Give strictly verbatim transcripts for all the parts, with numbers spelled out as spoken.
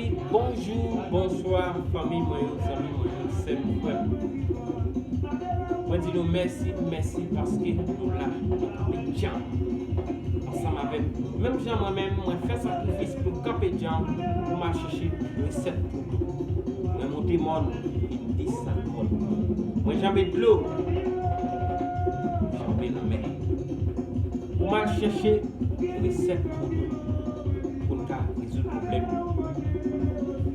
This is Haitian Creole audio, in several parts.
Bonjou, bonswa, fanmi mwen yo, zanmi mwen yo, sè m, frè m. Mwen di nou mèsi, mèsi paske nou la, nou kanpe djanm ansanm avè m. Menm jan mwen menm, mwen fè sakrifis pou m kanpe djanm, pou m al chèche resèt pou nou. Mwen monte mòn, vin desann mòn. Mwen janbe dlo, janbe lanmè. Pou m al chèche resèt pou nou, pou n ka rezoud pwoblèm yo.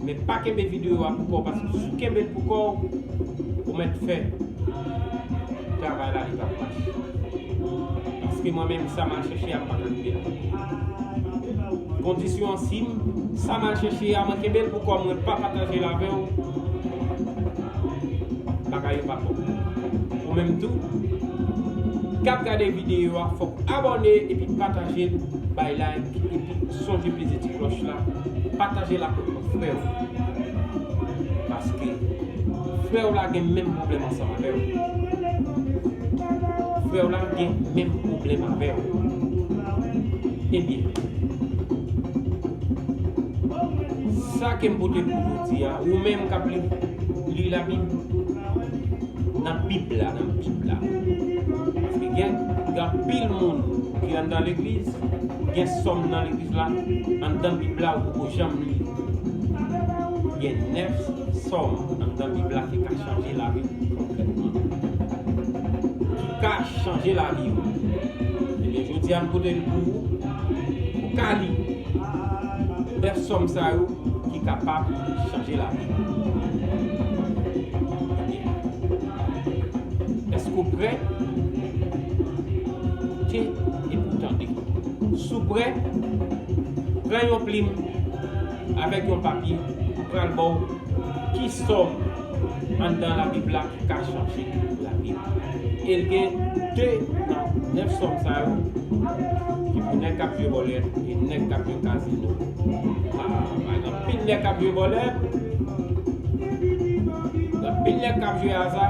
Men pa kenbe videyo a pou kò w, paske si w kenbe l pou kò w, ou mèt fè travay la, li p ap mache. Paske mwen menm, sa m al chèche a, m pa ka rive la. Kondisyon an, si m, sa m al chèche a, mwen kenbe l pou kò m, mwen pa pataje l avè w, bagay yo p ap bon. Ou menm tou, k ap gade videyo a, fòk abòne epi pataje l, bay like, epi sonje peze ti klòch la, pataje l ak lòt frè w. Paske frè w la gen menm pwoblèm ansanm avè w. Frè w la gen menm pwoblèm avè w. Ebyen, sa ke m pote pou jodi a, ou menm k ap li, li Labib, nan Bib la, nan Bib la. Paske gen, gen anpil moun ki anndan legliz, gen sòm nan legliz la, anndan Bib la, ou poko janm li. Gen nèf sòm anndan Bib la ki ka chanje lavi w konkrètman. Ki ka chanje lavi w. Ebyen, jodi a, m pote l pou ou, pou w ka li nèf sòm sa yo ki kapab chanje lavi w. Èske w prè? Koute epi w tande. Si w prè, pran yon plim avèk yon papye, m pral ba w ki sòm anndan Labib la ki ka chanje lavi w. E l gen de nan nèf sòm sa yo ki pou nèg k ap jwe bòlèt e nèg k ap jwe kazino. Ah, pa gen anpil nèg k ap jwe bòlèt, gen anpil nèg k ap jwe aza,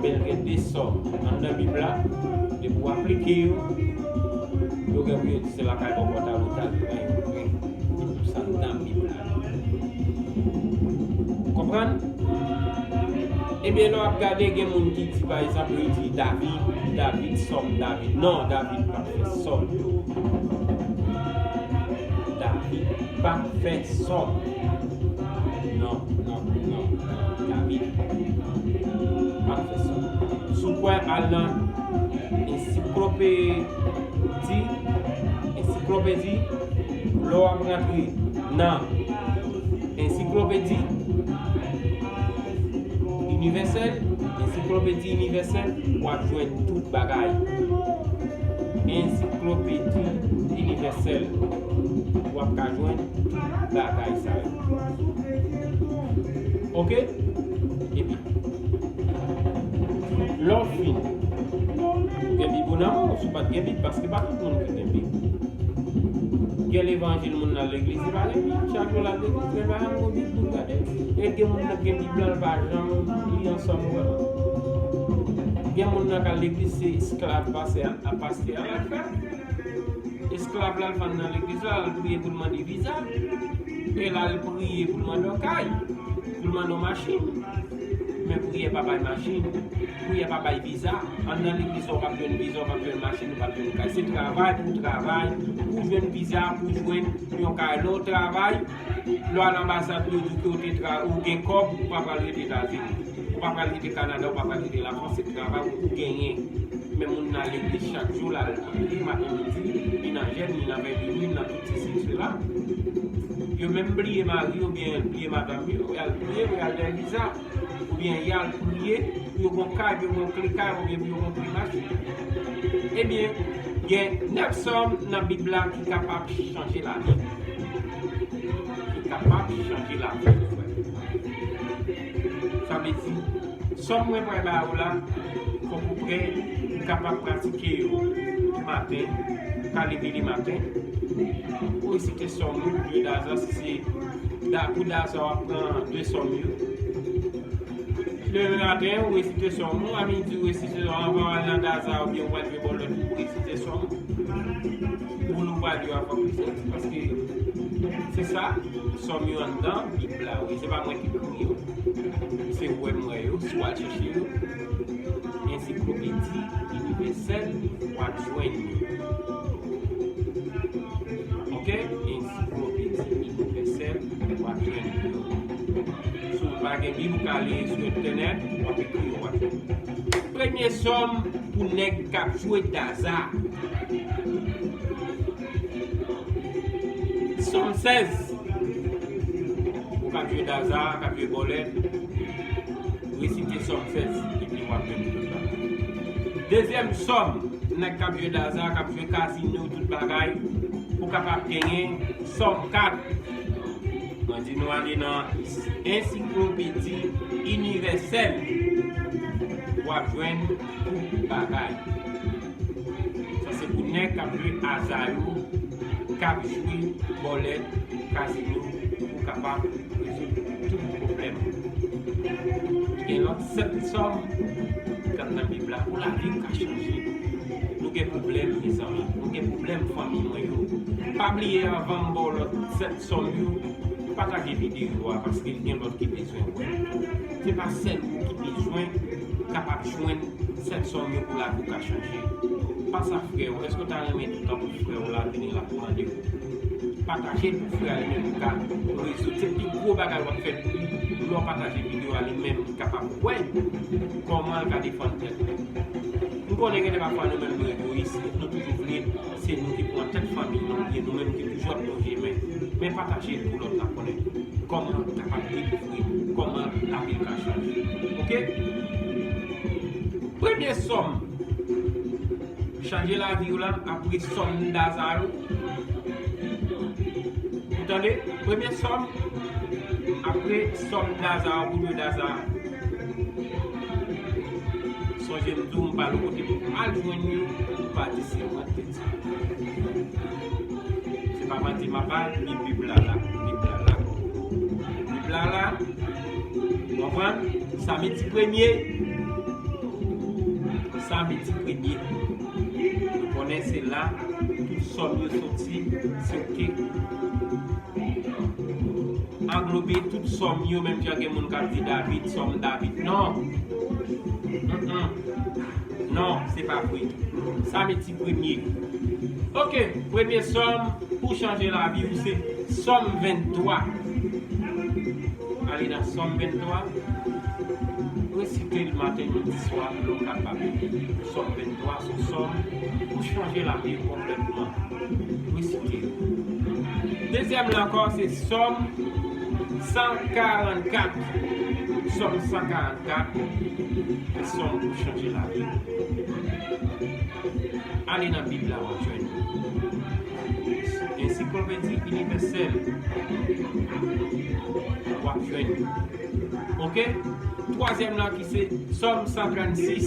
men l gen de sòm anndan Bib la, depi w aplike yo, yo gen pou yo di se lakay bò pòt a ou t al pran yon grenn. Sa anndan Bib la. Konprann? Ebyen, lè w ap gade, gen moun ki di, pa egzanp, yo di David, David, sòm David. Non, David pa t fè sòm. David pa t fè sòm. Non, non, non, non. David pa t fè sòm. Si w kwè, al nan ansiklopedi, ansiklopedi, lè w ap rantre nan ansiklopedi inivèsèl, ansiklopedi inivèsèl, w ap jwenn tout bagay. Ansiklopedi inivèsèl, w ap ka jwenn tout bagay sa yo. Oke? Epi, lè w fin, ou gen Bib ou nan men w, si w pa t gen Bib, paske pa tout moun ki gen Bib. Gen levanjil, moun nan legliz, li pa gen Bib, chak jou l al legliz, men l pa janm gon Bib pou l gade. E gen moun nan gen Bib la, l pa janm li ansanm wè. Gen moun nan k al legliz, se esklav pastè a, pastè a l al fè. Esklav la, l vann nan legliz la, l al priye pou l mande viza. E l al priye pou l mande yon kay, pou l mande yon machin. Men priyè pa bay machin, priyè pa bay viza. Anndan legliz la, w p ap jwenn viza, w p ap jwenn machin, w p ap jwenn kay. Se travay pou w travay, pou w jwenn viza, pou w jwenn yon kay. Lè w travay, lè w al anbasad, yo di ke w te tra-, ou gen kòb, ou pa pral rete Etazini. Ou pa pral rete Kanada, ou pa pral rete Lafrans, se travay ou genyen. Men moun nan legliz chak jou, l al priye maten, midi, li nan jèn, li nan vèyè de nwi, li nan tout sesi, sela. Yo menm bliye mari yo, oubyen bliye madanm yo, y al priye pou y al dèyè viza, oubyen y al priye pou yo gon kay, pou yo gon kle kay, oubyen pou yo gon kle machin. Ebyen, gen nèf sòm nan Bib la ki kapab chanje lavi. Ki kapab chanje lavi w, frè. Sa vle di, sòm mwen pral ba ou la, fòk ou prè, ou kapab pratike yo maten, ou ka leve le maten, ou resite sòm ou, ou jwe daza, si se da-, pou daza w ap pran de sòm yo. Leve maten, ou resite sòm ou, a midi ou resite sòm ou, anvan w al nan daza oubyen w al jwe bòlèt, ou resite sòm ou. Moun ou pral yo a fòk li sòti, paske Se sa, sòm yo anndan Bib la, wi. Se pa mwen ki ekri yo. Se ou wè m wè yo, si w al chèche yo. Ansiklopedi inivèsèl, w ap jwenn yo. Oke? Ansiklopedi inivèsèl, w ap jwenn yo. Si w pa gen Bib, ou ka ale sou entènèt, w ap ekri yo, w ap jwenn yo. Premye sòm pou nèg k ap jwe daza. Sòm sèz. Ou k ap jwe daza, k ap jwe bòlèt, resite sòm sèz, epi w ap jwenn tout bagay. Dezyèm sòm, nèg k ap jwe daza, k ap jwe kazino, tout bagay, ou kapab genyen sòm kat. Mwen di nou ale nan ansiklopedi inivèsèl, w ap jwenn tout bagay. Sa se pou nèg k ap jwe aza yo, k ap jwe bòlèt, kazino, pou kapab rezoud tout pwoblèm. Gen lòt sèt sòm k ap nan Bib la pou lavi w ka chanje. Nou gen pwoblèm, mezanmi. Nou gen pwoblèm, fanmi mwen yo. Pa bliye, anvan m ba w lòt sèt sòm yo, pataje videyo a, paske gen lòt ki bezwen wè. Se pa sèl ou ki bezwen kapab jwenn sèt sòm yo pou lavi w ka chanje. Pase a frè w, èske w ta renmen tout tan pou frè w la vini l ap mande w? Pataje l pou frè a li menm li ka rezoud. Se pi gwo bagay w ap fè pou li, lè w pataje videyo a li menm li kapab wè kòman l ka defann tèt li. M konnen gen de pafwa nou menm nou egoyis, nou toujou vle se nou ki pran tèt fanmi nou, oubyen nou menm ki toujou ap lonje men. Men pataje l pou lòt la konnen kòman l kapab dekouvri kòman lavi l ka chanje. Oke? Premye sòm chanje lavi w la, apre sòm daza yo. Ou tande? Premye sòm, apre sòm daza yo, pou jwe daza. Sonje m di w, m pa lòt kote pou m al jwenn yo, ou pa di se mwen ki te di. Se pa manti m ap bay, li Bib la la, Bib la la. Bib la la, konprann? Samedi premye, Samedi premye. Nou konnen se la tout sòm yo soti, se oke. Anglobe tout sòm yo, menm jan gen moun k ap di David, sòm David. Non. Mm-mm. Non, se pa vre. Samedi premye. Oke, premye sòm pou chanje lavi w se sòm venntwa. Ale nan sòm venntwa. Resite l maten, midi, swa, lè w kapab. Sòm venntwa se yon sòm pou chanje lavi w konplètman. Resite l. Dezyèm la ankò, se sòm san karannkat. Sòm san karannkat, se sòm pou chanje lavi w. Ale nan Bib la, w ap jwenn. Ansiklopedi inivèsèl, w ap jwenn. Oke? Twazyèm la ki se Sòm san trannsis.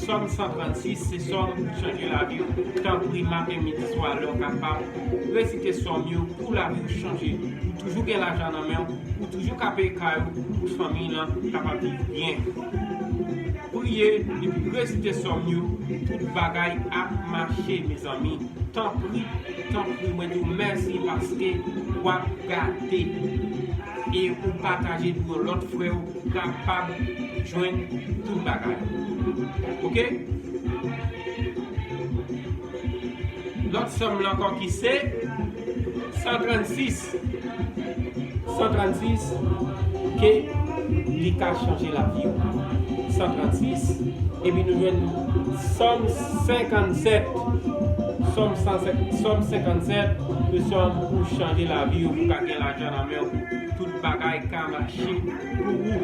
Sòm san trannsis, se sòm pou chanje lavi w. Tanpri, maten, midi, swa, lè w kapab, resite sòm yo pou lavi w chanje. Ou toujou gen lajan nan men w, ou toujou ka peye kay ou, pou fanmi lan kapab viv byen. Priye, epi resite sòm yo, tout bagay ap mache, mezanmi. Tanpri, tanpri, mwen di w mèsi paske w ap gade e ou pataje pou yon lòt frè w kapab jwenn tout bagay. Oke? Lòt sòm lan ankò ki se san trannsis. San trannsis, ke li ka chanje lavi w. San trannsis, epi nou jwenn Sòm senkannsèt. Sòm san, Sòm senkannsèt, se sòm pou chanje lavi w, pou ka gen lajan nan men w, pou tout bagay ka mache pou ou.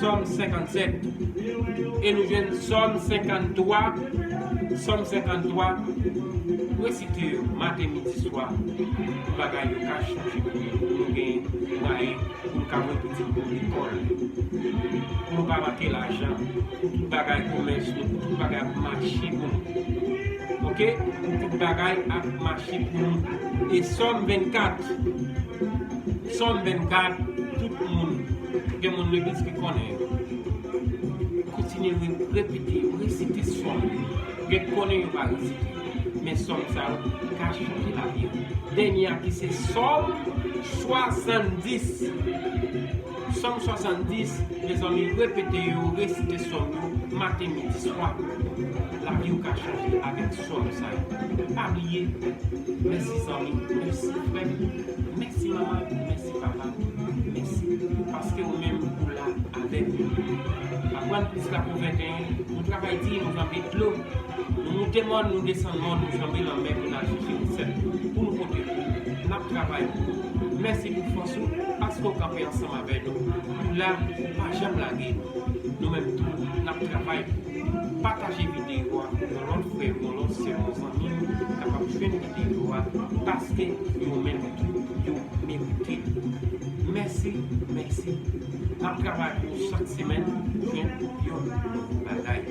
Sòm senkannsèt. E nou jwenn Sòm senkanntwa. Sòm senkanntwa, resite yo maten, midi, swa, pou bagay yo ka chanje pou nou, pou nou gen mwayen pou nou ka voye pitit nou lekòl, pou nou pa manke lajan, pou tout bagay komès nou, pou tout bagay ap mache pou nou. Oke? Pou tout bagay ap mache pou nou. E Sòm vennkat, Sòm vennkat, tout moun, gen moun legliz ki konnen yo. Kontinye re-, repete yo, resite Sòm yo. Gen ki konnen yo pa resite yo. Men sòm sa yo ka chanje lavi w. Dènye a ki se sòm swasanndis. Sòm swasanndis, mezanmi, repete yo, resite sòm yo, maten, midi, swa. Lavi w ka chanje avèk sòm sa yo. Pa bliye, mèsi zanmi, mèsi frè, mèsi manman, mèsi papa, mèsi. Paske ou menm ou la avèk nou. Aprann plis la pou venteyen, nou travay di, nou kanpe dlo. Nou moute mòn, nou desann mòn, nou janbe lanmè pou n al chèche resèt pou nou pote pou ou. N ap travay pou ou. Mèsi pou fòs ou, paske w kanpe ansanm avè nou. Ou la, ou pa janm lage nou. Nou menm tou, n ap travay pou ou. Pataje videyo a pou yon lòt frè, yon lòt sè, yon zanmi w kapab jwenn videyo a, paske yo menm tou, yo merite l. Mèsi, mèsi. N ap travay pou ou chak semèn pou jwenn yon nouvo bagay.